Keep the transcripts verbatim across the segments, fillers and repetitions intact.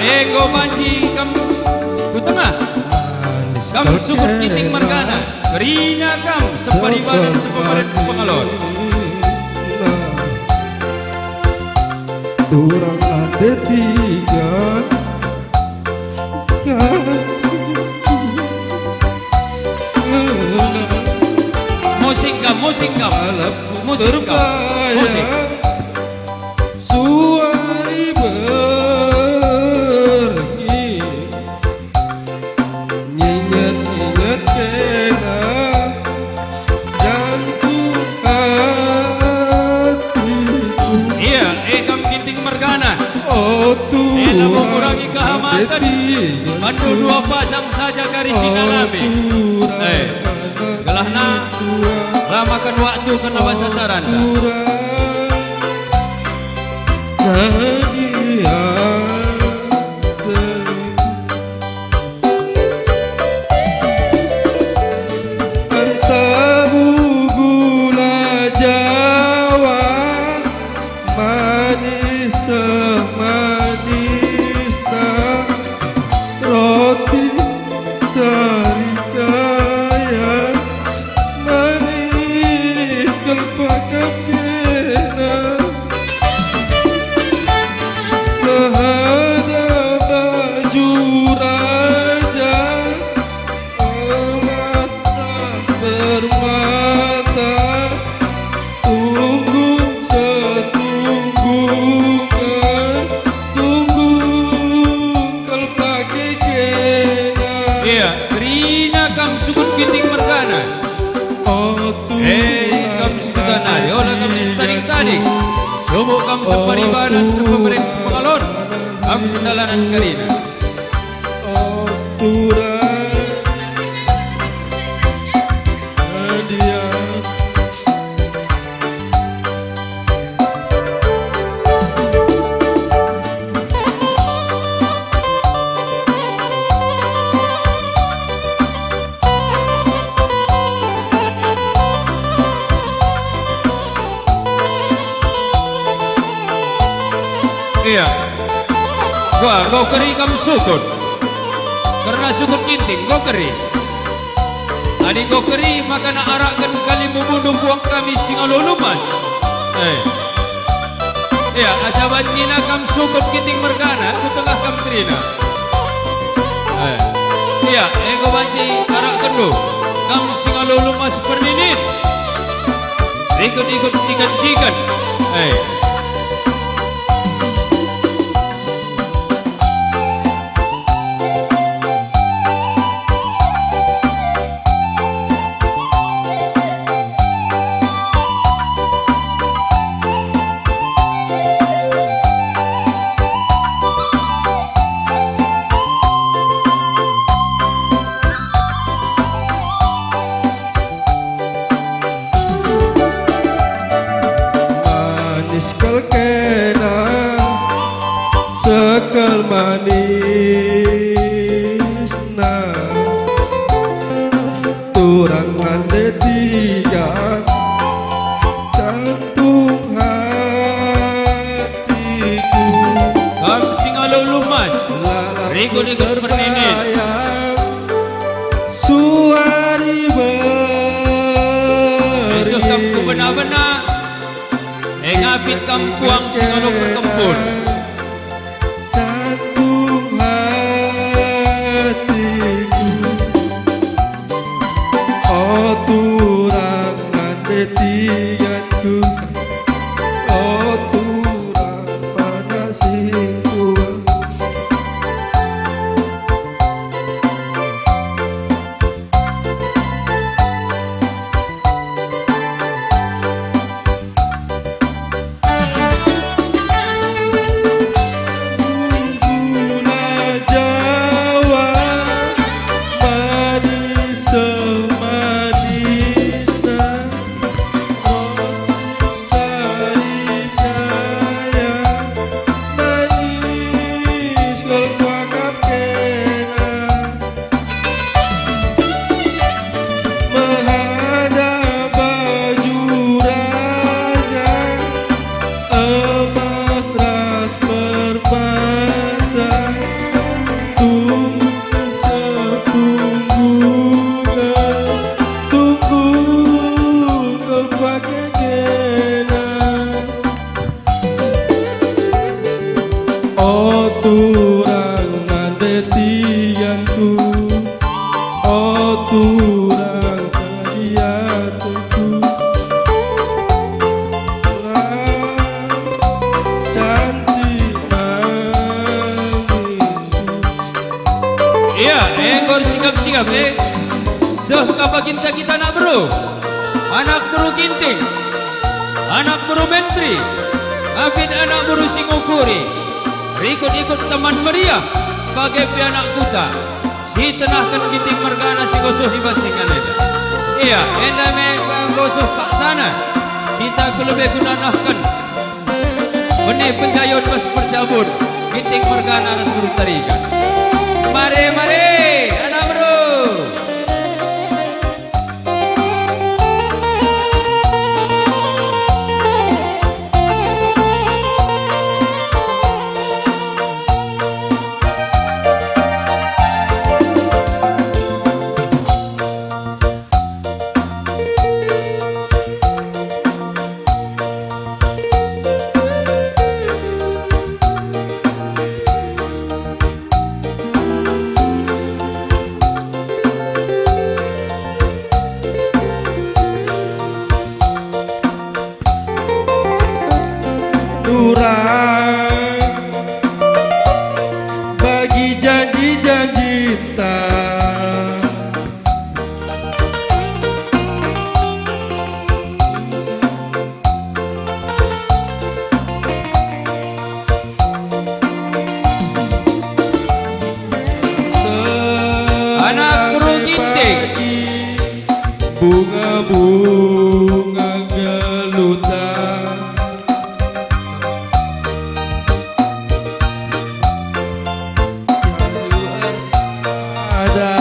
Enggo banci kam ku tengah. Kam sukut Ginting mergana, kerina kam separibanan sepemeren sepengalor. Turang ande tiga. Musik kam, musik kam. Musik kam. Musik. Suari berngi, nginget-nginget kena jantung hatiku. Iya, e kam Ginting mergana. Oh, Tuhan, e labo ngurangi kehamaten. Bandu dua pasang saja kari sinalami. Eh, gelahna lamaken waktu kena basa caranta. Entabu gula Jawa, manis semanista, roti serikaya, manis kal pakap kena. Sehada baju raja, emas tak bermata, tunggung setunggungan, tunggung kal pakap kena. Iya, kerina kam sukut Ginting mergana. Eh, kam si kuta nari, ola kam si tading-tading. Subuk kam separibanan, sepemeren, sepengalor, kam si dalanan kerina. Iya. Wah, enggo keri kam sukut. Kerna sukut Ginting, enggo keri. Adi enggo keri, maka na arakken kalimbumbundu puang kami si ngalo lumas. Eh. Ia, asa banci kam sukut Ginting mergana, ku tengah kam kerina. Eh. Ia, enggo banci arakkenndu, kam si ngalo lumas perninin. Rikut-rikut cikan-cikan. Eh. Manis kal kena, sekel manisna. Turang ande tiga, jantung hatiku. Kam si ngalo lumas, rikut-rikut perninin. Suari berngi. Isuh kam ku bena-bena, e ngapit kam puang si ngalo perkempun. Jantung hatiku, o turang ande tiganku, o turang panasingku. O turang tadi ateku, turang cantik manisku. Iya, enggo ersikap-sikap, eh. Seh ka baginta kita anak beru, anak beru Ginting, anak beru menteri, Afid anak beru singukuri, rikut-ikut teman meriah, bage pe anak kuta. Si tenahken Ginting mergana si nggo seh i bas ingan enda. Iya, enda me enggo seh paksana. Kita ku lebe guna nehken benih penjayun bas perjabun Ginting mergana ras beru Tarigan. Mare, mare, anak beru. Turang bagi janji-janjinta. Anak beru Ginting. Bunga-bunga gelutan. Ada.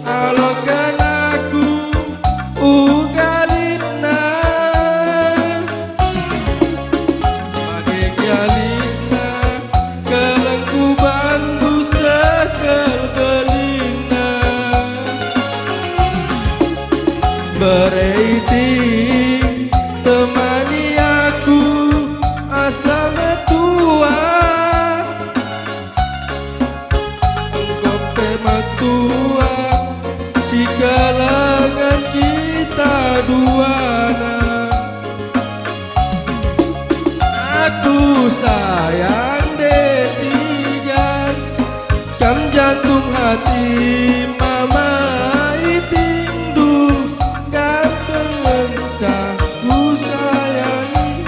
Aloken aku uga litna, bage gia litna, kelengku bandu seh kal belinna. Bere Iting temani aku asa metua. Enggo pe metua sikalengen kita duana. Aku sayang Detigan, kam jantung hati mama Itingndu, kam kelenca kusayangi.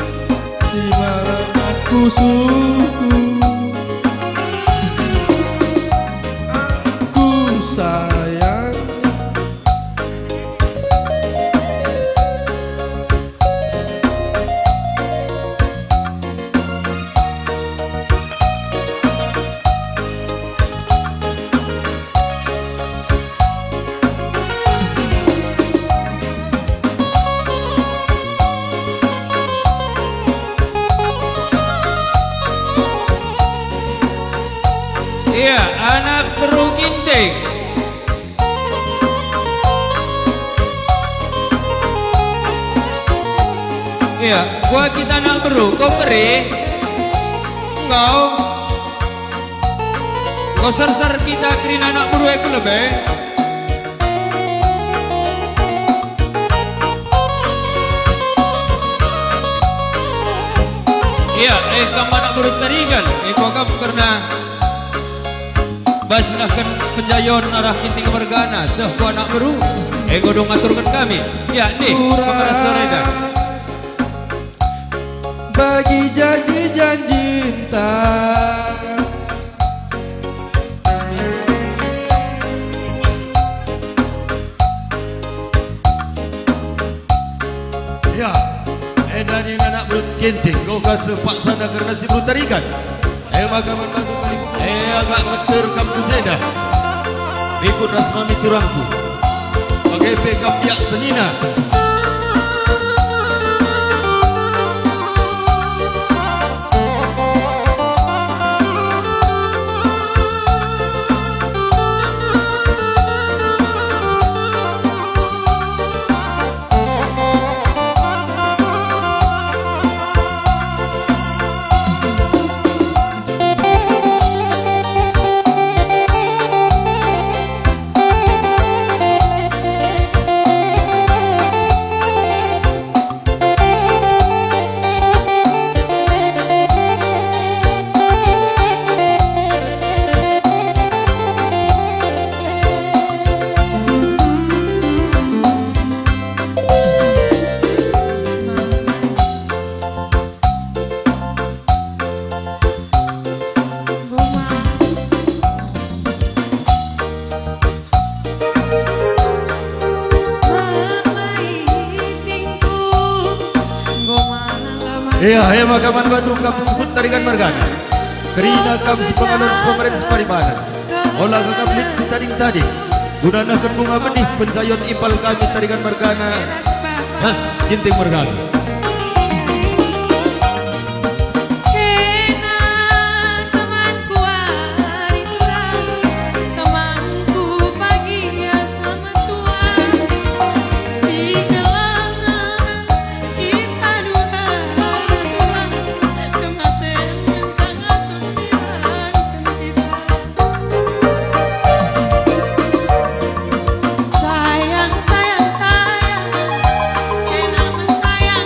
Si maranas pusuhku, aku sayang. Iya, anak beru Ginting. Iya, buat kita anak beru, kau keri? Engkau? Engkau serser kita kerina anak beru e ku lebe. Iya, eh, kam anak beru Tarigan, eh, kau kam kerna bas nehken penjayun arah Ginting mergana, seh ku anak beru, eh, enggo dung ngaturken kami. Iya, nih, pengeras sore dah. Bagi janji-janjinta. Ya, enda nina anak beru Ginting, enggo ka seh paksana kerna si beru Tarigan. E maka man bandu kali, e agak ngeter kam ku jenda. Rikut ras mami turangku. Bage pe kam biak senina. Ia, e maka man bandu kam sukut Tarigan mergana. Kerina kam si pengalon, si pemeren, si paribanen. Ola ka kam lit si tading-tading. Guna nehken bunga benih penjayon impal kami Tarigan mergana ras Ginting mergana. Kena temanku ari turang, temanku pagi asa mentua. Si gelah kita dua turang, kematen sangat turang kita. Sayang, sayang, sayang, kena mensayang.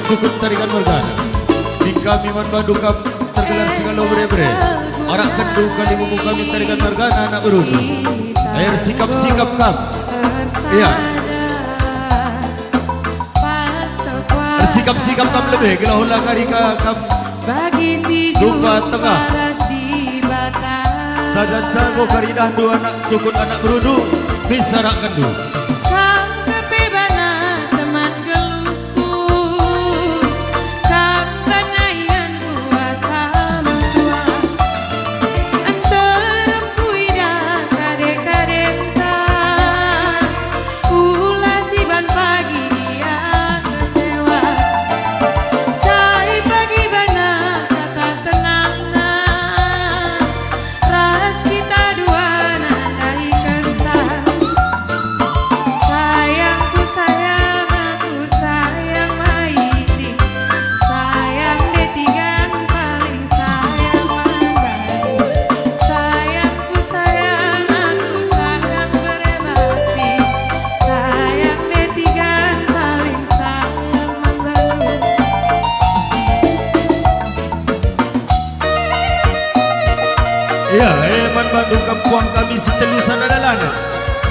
Sukut Tarigan Mergana. Di kami man bandu kam tergelar singalo bere-bere. Arak kendu kalimumu kami Tarigan Mergana anak berundu. Air sikap-sikap kam. Iya. Ersikap-sikap kam lebe, gelah ola kari ka kam. Bagi si Jumpa jumpa tengah. Ras di bata. Saja jago kari dahndu anak sukut anak berundu, bisa arak kendu. Kam kepe bana teman geluhku. Kam bana ingan kuasa mentua. Nterem kuidah kade-kadenta, ula siban pagi ia kecewa. Kai pagi bana kata tenangna, ras kita dua nandahikenca. Sayangku sayang, aku sayang maiti. Sayang detigan paling sayang mandai. Sayangku sayang, aku sayang berebasi. Sayang detigan paling sayang mandai. Iya, e man bandu kam puang kami si telu sada dalanna.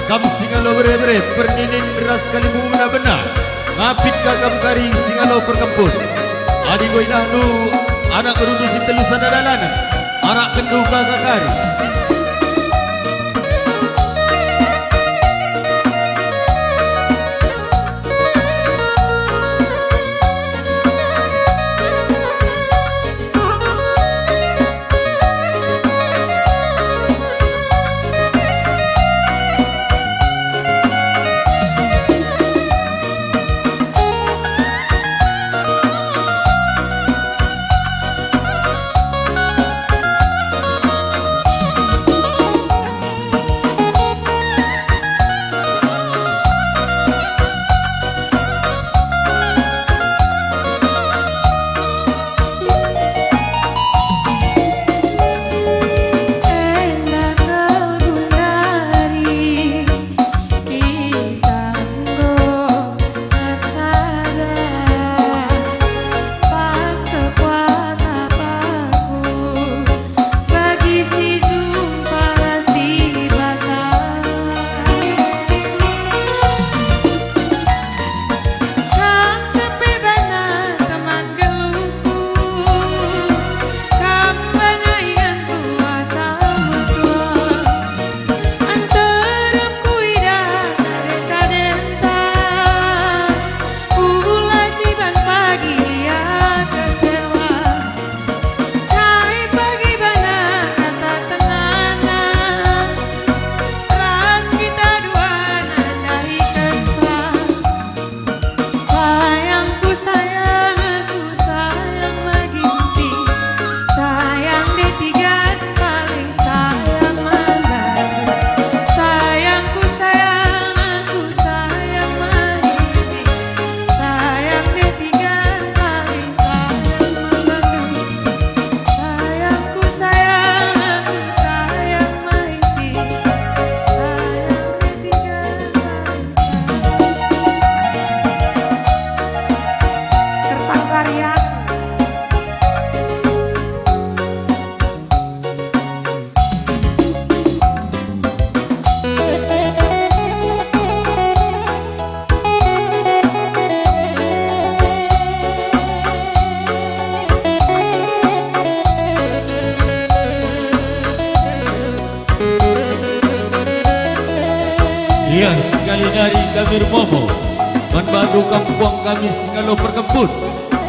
Kam singalo bere-bere, perninin ras kalimumuna bena. Ngapit ka kam kari singalo perkempun. Adi enggo idahndu anak berundu si telu sada dalanna, arak kendu ka kari. Enda kal gundari, kita enggo ersada. Pas kepuat apaku, bagi si jumpa ras Dibata. Kam kepe bana teman geluhku, kam bana ingan kuasa mentua. Nterem kuidah kade-kadenta, ula siban pagi ia kecewa. Kai pagi bana kata tenangna, ras kita dua nandahikenca. Sayangku sayang, aku sayang maginti. Sayang detigan paling sayang mandai. Sayangku sayang, aku sayang maginti. Sayang detigan paling sayang mandai. Sayangku sayang, aku sayang maiti. Sayang detiga paling sayang. Kertang Karya. Iya, sekali nari kami ermomo man bandu kam puang kami singalo perkempun.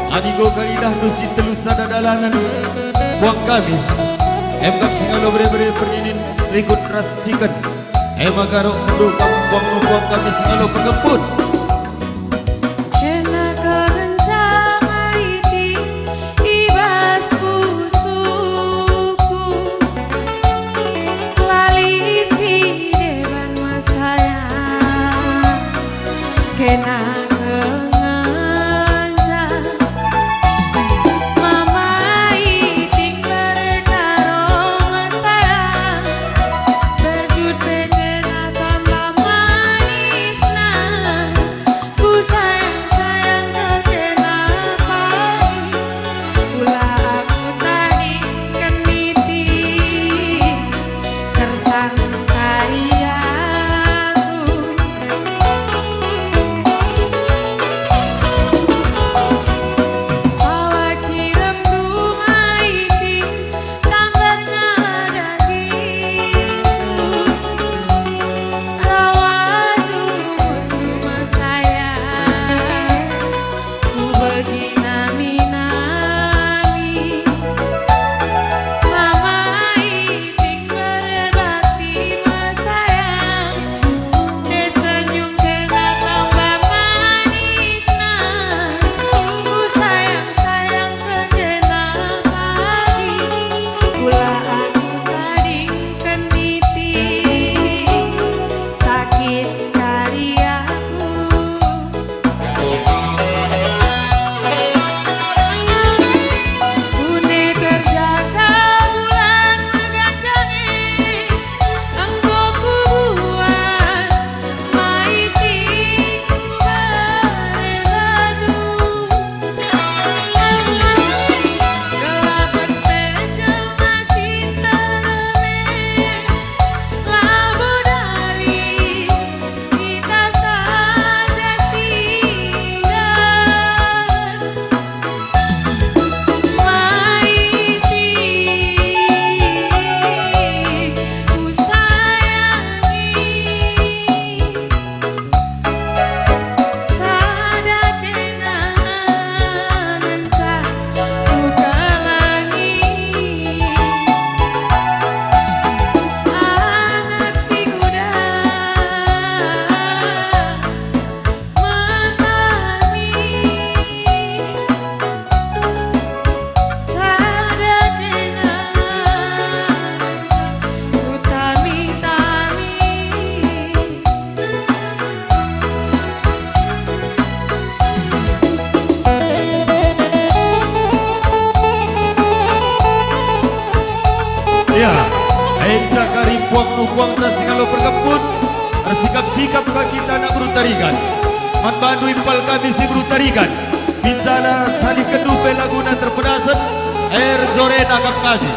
Adi enggo kal idahndu si telu sada dalanen puang kami, em kap singalo bere-bere perninin rikut ras ciken. E maka rok kendo kam puang kami singalo perkempun. Kena kerenca maiti i bas pusuhku, la lit si deban masaya. Kena ngenca mama iting berkarong saya, berjut bendena tambah manisna. Enta kari puang-puangta si ngalo perkempun, ersikap-sikap ka kita anak beru Tarigan. Man bandu impal kami si beru Tarigan. Bicara salih kendu pe laguna terpedasen, er jorena akap kami.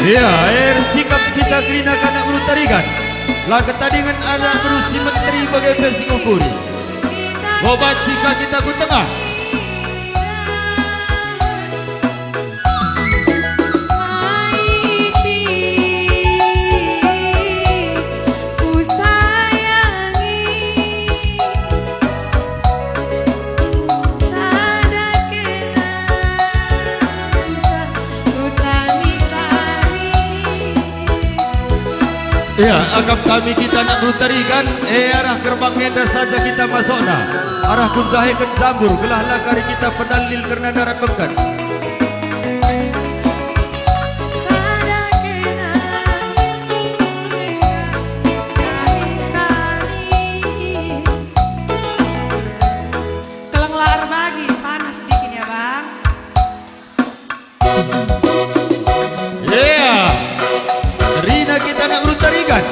Ia, ersikap kita kerina anak beru Tarigan. La ketadingen anak beru si menteri bage pe si ngukuri. Boban sikap kita ku tengah. Ia, akap kami kita anak beru Tarigan, e, arah gerbang enda saja kita masokna. Arah ku Jaheken Jambur, gelah la kari kita pedalil kerna darat bengket. Keleng la erbagi, panas bikin ya, Bang. Yeah. Kerina kita anak beru Tarigan.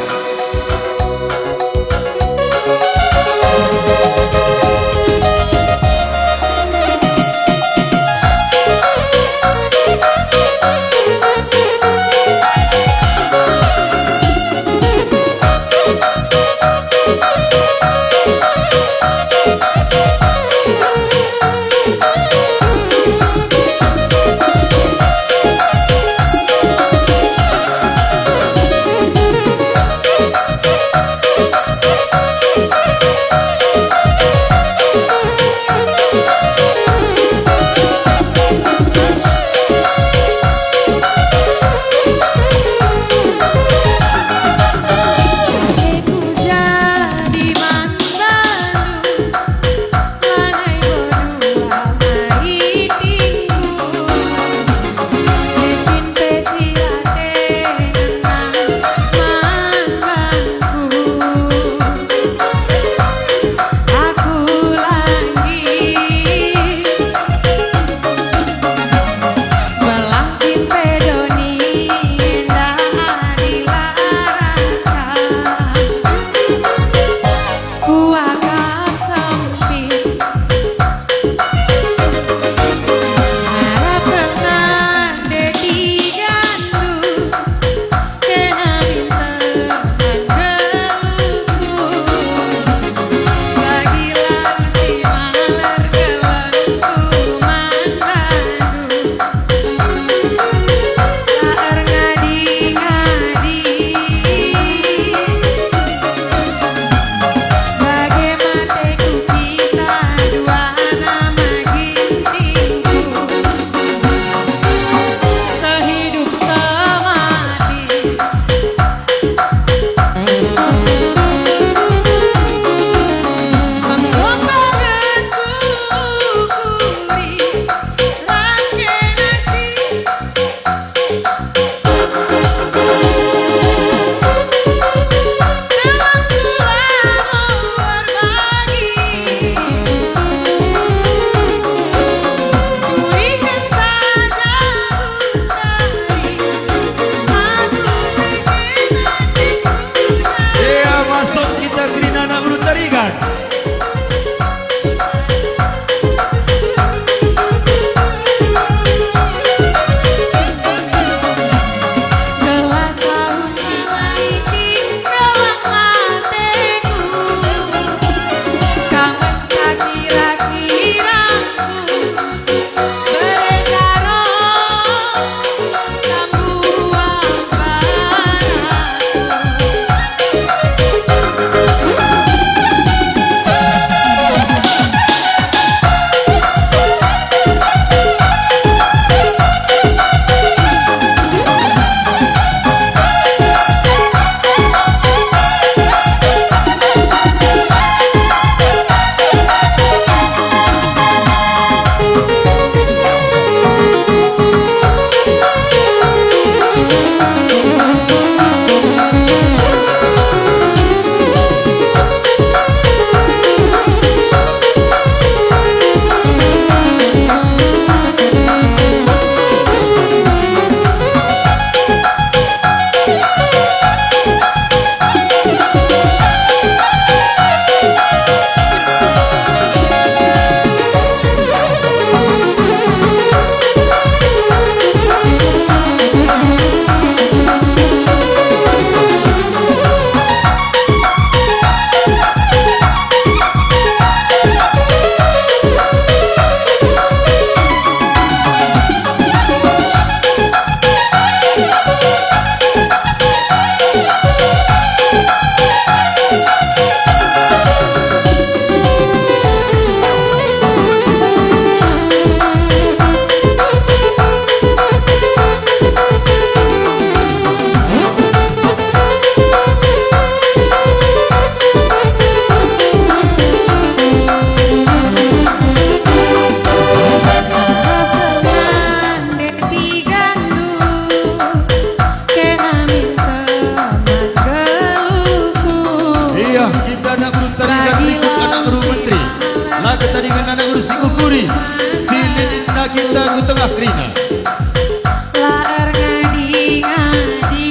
La erngadi-ngadi.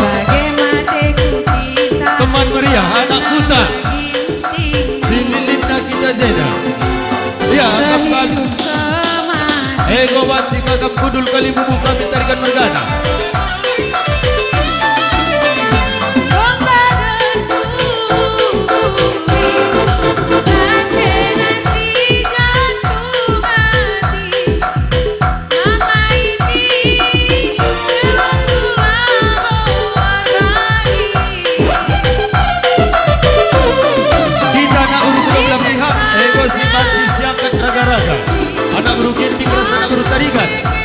Bage mate ku kita. Teman meriah, anak kuta. Ginting. Si lilinna kita jeda. Ya, kembali. Sehidup semati. Ego banci kakap kundul kalibubu kami tarikan mergana. Kita anak beru kedua belah pihak, ego si banci siangkan raga-raga. Anak beru Ginting ras anak beru Tarigan.